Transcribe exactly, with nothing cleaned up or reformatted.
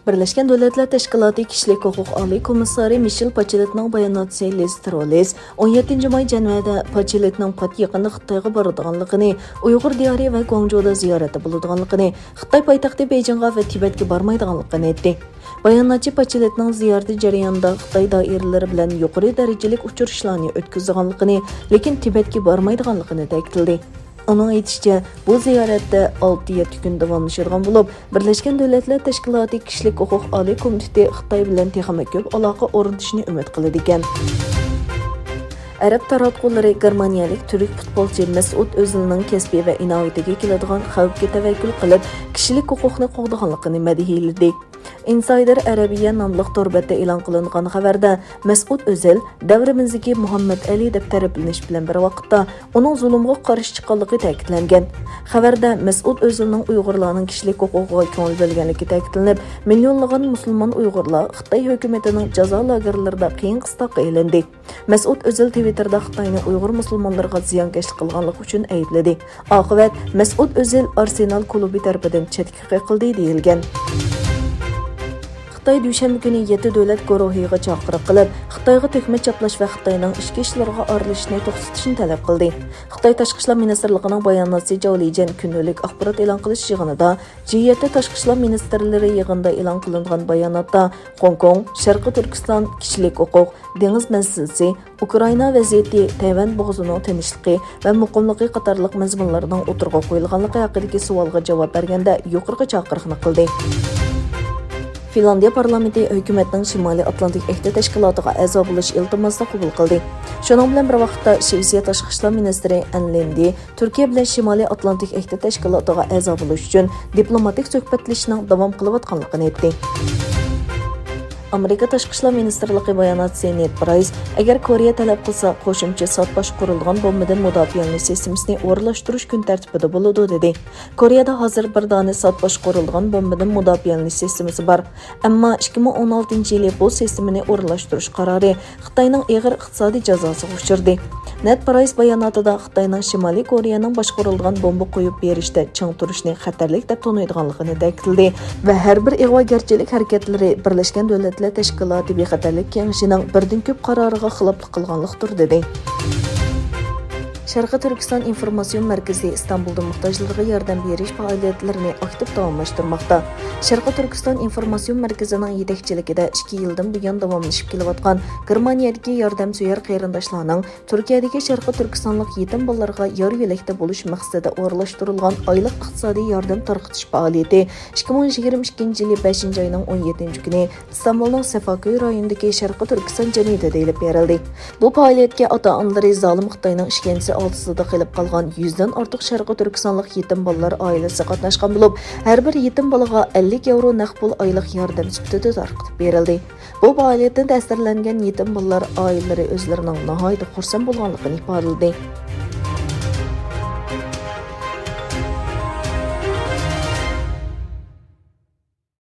بىرلەشكەن دۆلەتلەر تەشكىلاتى كىشىلىك ھوقۇق ئالىي كومىسسارى مىشېل پاچېلېتنىڭ باياناتچىسى لىز تروللېس ئون يەتتىنچى ماي جەنۋەدە پاچېلېتنىڭ پات يېقىندا خىتايغا بارىدىغانلىقىنى، ئۇيغۇر دىيارى ۋە گۇاڭجۇدا زىيارەتتە بولىدىغانلىقىنى، خىتاي پايتەختى بېيجىڭغا ۋە تىبەتكە بارمايدىغانلىقىنى ئېيتتى. باياناتچى پاچېلېتنىڭ زىيارىتى جەريانىدا خىتاي دائىرىلىرى بىلەن يۇقىرى دەرىجىلىك ئۇچرىشىشلارنى ئۆتكۈزىدىغانلىقىنى، لېكىن تىبەتكە بارمايدىغانلىقىنى تەكىتلىدى. ئۇنىڭ ئېيتىشىچە، بۇ زىيارەتتە ئالتە يەتتە كۈن داۋاملىشىدىغان بولۇپ، بىرلەشكەن دۆلەتلەر تەشكىلاتى كىشىلىك ھوقۇق ئالىي كومىتېتى خىتاي بىلەن تېخىمۇ كۆپ ئالاقە ئورنىتىشنى ئۈمىد قىلىدىكەن. ئەرەب تاراتقۇلىرى گېرمانىيەلىك تۈرك پۇتبولچى مەسئۇد ئۆزىلنىڭ كەسپى ۋە ئىناۋىتىگە كېلىدىغان خەۋپكە تەۋەككۈل قىلىپ، كىشىلىك ھوقۇقنى قوغدىغانلىقىنى مەدھىيەلىدى. ئىنسايدېر ئەرەبىيە ناملىق تور بەتتە ئېلان قىلىنغان خەۋەردە، مەسئۇد ئۆزەل دەۋرىمىزدىكى مۇھەممەد ئەلى دەپ تەرىپلىنىش بىلەن بىر ۋاقىتتا، ئۇنىڭ زۇلۇمغا قارشى چىققانلىقى تەكىتلەنگەن. خەۋەردە مەسئۇد ئۆزەلنىڭ ئۇيغۇرلارنىڭ كىشىلىك ھوقۇقىغا كۆڭۈل بۆلگەنلىكى تەكىتلىنىپ، مىليونلىغان مۇسۇلمان ئۇيغۇرلار خىتاي ھۆكۈمىتىنىڭ جازا لاگېرلىرىدا قىيىن-قىستاققا ئېلىندى. مەسئۇد ئۆزەل تىۋىتتېردا خىتاينى ئۇيغۇر مۇسۇلمانلىرىغا زىيانكەشلىك قىلغانلىقى ئۈچۈن ئەيىبلىدى. ئاقىۋەت، مەسئۇد ئۆزەل ئارسېنال كۇلۇبى تەرىپىدىن چەتكە قېقىلدى، دېيىلگەن. خىتاي دۈشەنبە كۈنى يەتتە دۆلەت گۇرۇھىغا چاقىرىق قىلىپ، خىتايغا تۆھمەت چاپلاش ۋە خىتاينىڭ ئىچكى ئىشلىرىغا ئارىلىشىشنى توختىتىشنى تەلەپ قىلدى. خىتاي تاشقى ئىشلار مىنىستىرلىقىنىڭ باياناتچىسى جاۋ لىجيەن كۈندىلىك ئاخبارات ئېلان قىلىش يىغىنىدا، جى يەتتە تاشقى ئىشلار مىنىستىرلىرى يىغىنىدا ئېلان قىلىنغان باياناتتا، خوڭكوڭ، شەرقىي تۈركىستان، كىشىلىك ھوقۇق، دېڭىز مەسىلىسى، ئۇكرائىنا ۋەزىيىتى، تەيۋەن بوغۇزىنىڭ تىنچلىقى ۋە مۇقىملىقى قاتارلىق مەزمۇنلارنىڭ ئوتتۇرىغا قويۇلغانلىقى ھەققىدىكى سوئالغا جاۋاب بەرگەندە يۇقىرىقى چاقىرىقنى قىلدى. فىنلاندىيە پارلامېنتى ھۆكۈمەتنىڭ شىمالىي ئاتلانتىك ئەھدى تەشكىلاتىغا ئەزا بولۇش ئىلتىماسىنى قوبۇل قىلدى. شۇنىڭ بىلەن بىر ۋاقىتتا، شىۋېتسىيە تاشقى ئىشلار مىنىستىرى ئەن لىندى تۈركىيە بىلەن شىمالىي ئاتلانتىك ئەھدى تەشكىلاتىغا ئەزا بولۇش ئۈچۈن دىپلوماتىك سۆھبەتلىشىشنىڭ داۋام قىلىۋاتقانلىقىنى ئېيتتى. ئامېرىكا تاشقى ئىشلار مىنىستىرلىقى باياناتچىسى نېد پرايس، ئەگەر كورېيە تەلەپ قىلسا، قوشۇمچە سات باشقۇرۇلىدىغان بومبىدىن مۇداپىئەلىنىش سىستېمىسىنى ئورۇنلاشتۇرۇش كۈن تەرتىپىدە بولىدۇ، دېدى. كورېيەدە ھازىر بىر دانە سات باشقۇرۇلىدىغان بومبىدىن مۇداپىئەلىنىش سىستېمىسى بار. ئەمما ئىككى مىڭ ئون ئالتىنچى يىلى بۇ سىستېمىنى ئورۇنلاشتۇرۇش قارارى خىتاينىڭ ئېغىر ئىقتىسادىي جازاسىغا ئۇچرىدى. نېد پرايس باياناتىدا خىتاينىڭ شىمالىي كورېيەنىڭ باشقۇرۇلىدىغان بومبا قويۇپ بېرىشتە چىڭ تۇرۇشنى خەتەرلىك دەپ تونۇيدىغانلىقىنى تەكىتلىدى ۋە ھەر بىر ئىغۋاگەرچىلىك ھەرىكەتلىرى بىرلەشكەن دۆلەتلەر تەشكىلاتى بىخەتەرلىك كېڭىشىنىڭ بىردىن كۆپ قارارىغا خىلاپلىق قىلغانلىقتۇر، دېدى. شەرقىي تۈركىستان ئىنفورماتسىيون مەركىزى ئىستانبۇلدا موھتاجلارغا ياردەم بېرىش پائالىيەتلىرىنى ئاكتىپ داۋاملاشتۇرماقتا. شەرقىي تۈركىستان ئىنفورماتسىيون مەركىزىنىڭ يېتەكچىلىكىدە ئىككى يىلدىن بۇيان داۋاملىشىپ كېلىۋاتقان گېرمانىيەدىكى ياردەمسۆيەر قېرىنداشلارنىڭ تۈركىيەدىكى شەرقىي تۈركىستانلىق يېتىم بالىلارغا يار يۆلەكتە بولۇش مەقسىتىدە ئورۇنلاشتۇرۇلغان ئايلىق ئىقتىسادىي ياردەم تارقىتىش پائالىيىتى ئىككى مىڭ يىگىرمە ئىككىنچى يىلى بەشىنچى ئاينىڭ ئون يەتتىنچى كۈنى ئىستانبۇلنىڭ سېفاكۆي رايونىدىكى شەرقىي تۈركىستان جەمئىيىتىدە ئېلىپ بېرىلدى. بۇ پائالىيەتكە ئاتا-ئانىلىرى زالىم خىتاينىڭ ئىشكەنجىسى ئالتىسىدا قېلىپ قالغان يۈزدىن ئارتۇق شەرقىي تۈركىستانلىق يېتىم بالىلار ئائىلىسى قاتناشقان بولۇپ، ھەر بىر يېتىم بالىغا ئەللىك ياۋرو نەق پۇل ئايلىق ياردەم سۈپىتىدە تارقىتىپ بېرىلدى. بۇ پائالىيەتتىن تەسىرلەنگەن يېتىم بالىلار ئائىلىلىرى ئۆزلىرىنىڭ ناھايىتى خۇرسەن بولغانلىقىنى ئىپادىلىدى.